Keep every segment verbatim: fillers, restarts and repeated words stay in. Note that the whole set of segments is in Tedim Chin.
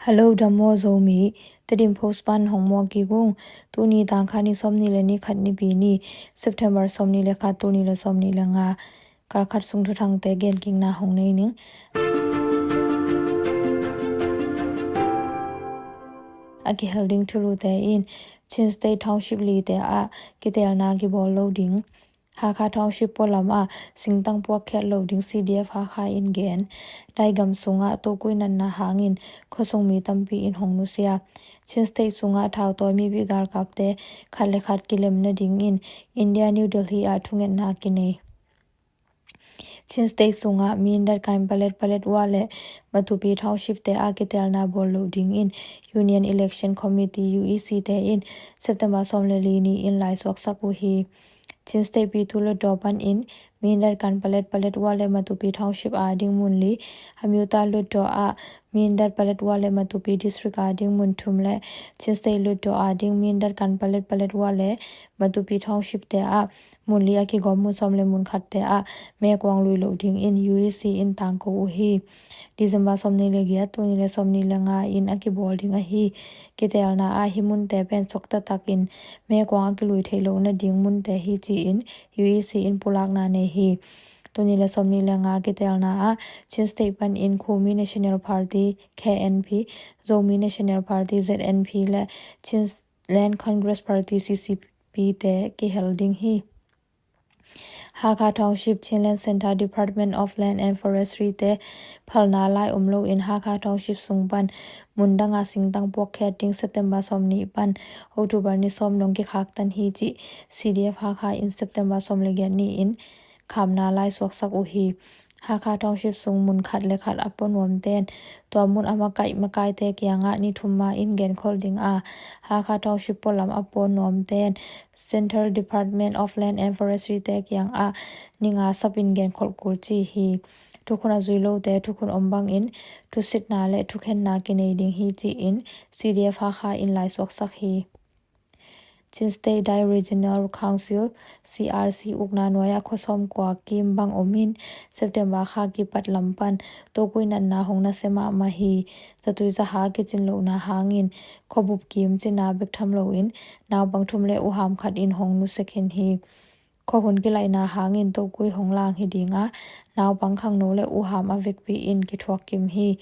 Hello, dam maw Zomi. Tedim Post pan hong muak kik ung. Tuni tangkha ni sawmnih le ni khat Nipi ni, September sawmnih le khat, tul nih le sawmnih le nga. Kal khat sung thuthangte gen kikna hong nei ning. A kihel ding thulute in, Chin State township lite ah kiteelna kibawl lo ding. Hakha township pualam ah singtang puakkhiat lo ding, C D F Hakha in gen. Daigam sungah tokui natna hangin khuasung mi tampi in hong nusia. Chin State sungah thautawi mipi galkapte khat le khat kilem nadingin India New Delhi ah thungetna kinei. Chin State sungah Mindat, Kanpalet, Paletwa le Matupi township te ah kiteelna bawl lo dingin Union Election Committee, U E C te in September sawm le li ni-in laisuaksak uh hi. Chin State Pitu Hluttaw panin Mindat, Kanpalet, Paletwa le Matupi township ading mun li, Hamyuta Hluttaw ah Mindat, Paletwa le Matupi district ading mun thum le Chin State Hluttaw ading Mindat, Kanpalet, Paletwa le Matupi township te ah mun li a kigawm mun sawm le mun khat te ah mekuang lui lo dingin U E C in tangko uh hi. December sawmnih le giat, tul nih le sawmnih le nga in a kibawl ding ahi kiteelna ah hih munte pen suakta takin mekuang a kilui theih loh nading munte hi ci-in U E C in pulakna nei hi. Tul nih le sawmnih le nga kiteelna ah Chin State panin Khumi National Party, K N P, Zomi National Party, Z N P le Chinland Congress Party, C C P te kihel ding hi. Hakha Township, Chinland Centre, Department of Land and Forestry te phalna lai om loin Hakha Township sung pan mundanga singtang puakkhiat ding September sawmnih pan October ni sawm dong kikhaktan hi cih C D F Hakha in September sawm le giat ni-in khamna lai suaksak uh hi. Hakha Township sung mun khat le khat a pua nuamten tua mun a makaih makaite kiangah ni thum ma-in genkholh ding a, Hakha Township pualam a pua nuamten Central Department of Land and Forestry te kiangah ni nga sapin genkholh kul ci hi. Thukhun a zui lote thukhun om bangin thusitna le thukhenna kinei ding hi ci-in C D F Hakha in laisuaksak hi. Chin State Dai Regional Council, C R C ukna nuai-ah khuasawm kua kim bang omin September kha kipat lam pan tokui natna hong nasia mahmah hi. Zatui zaha kicin lohna hangin khuabup kim cina bek tham loin naupang thum le uham khat in hong nusia khin hi. Khuahun kilaihna hangin tokui hong lang hi dinga naupang khangno le uham a vekpi in kithuak kim hi.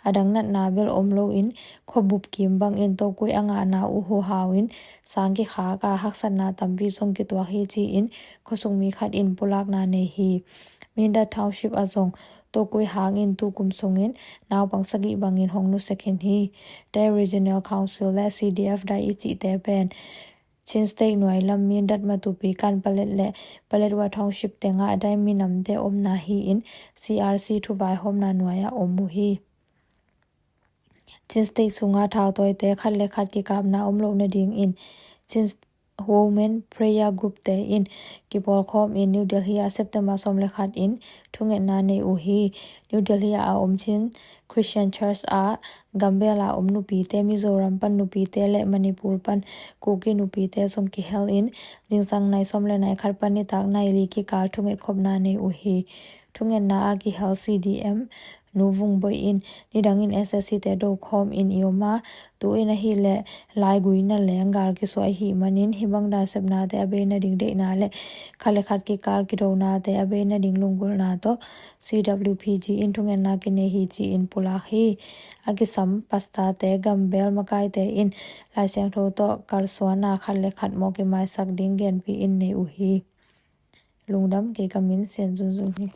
A dang natna bel om loin khuabup kim bangin tokui a ngahna uh huhau in sang kikhak a haksatna tampi zong kituak hi ci-in khuasung mi khat in pulakna nei hi. Mindat Township ah zong tokui hangin tukum sungin naupang sagih bangin hong nusia khin hi. Dai Regional Council le C D F Dai i cihte pen Chin State nuai lam Mindat, Matupi, Kanpalet le Paletwa Township tengah Dai minamte omna hi-in C R C thuvaihawmna nuai-ah om uh hi. Chin State sungah thautawite khat le khat kikapna om loh nadingin Chin Women Prayer Group te in kipawlkhawm in New Delhi ah September sawm le khat in thungetna nei uh hi. New Delhi ah a om Chin Christian Church ah Gambel a om nupite, Mizoram pan nupite le Manipur pan Kuki nupite zong kihel in zingsang nai sawm le nai khat pan nitak nai li kikal thunget khopna nei uh hi. Thungetna a kihel C D M Nu Vung Boih in nidangin S S C te dokhawm in i om a, tu-in ahileh laigui na leng gal kisuah ahih manin hih bang dan sepnate a bei nading deihna le khat le khat kikal kidonate a bei nading lunggulhna tawh C W P G in thungetna kinei hi ci-in pulak hi. A kisam pastorte, Gambel makaite in Lai Siangtho tawh kalsuanna khat le khat mawh kimaisak ding genpi in nei uh hi. Lungdam, kei ka min Sian Zun Zun hi.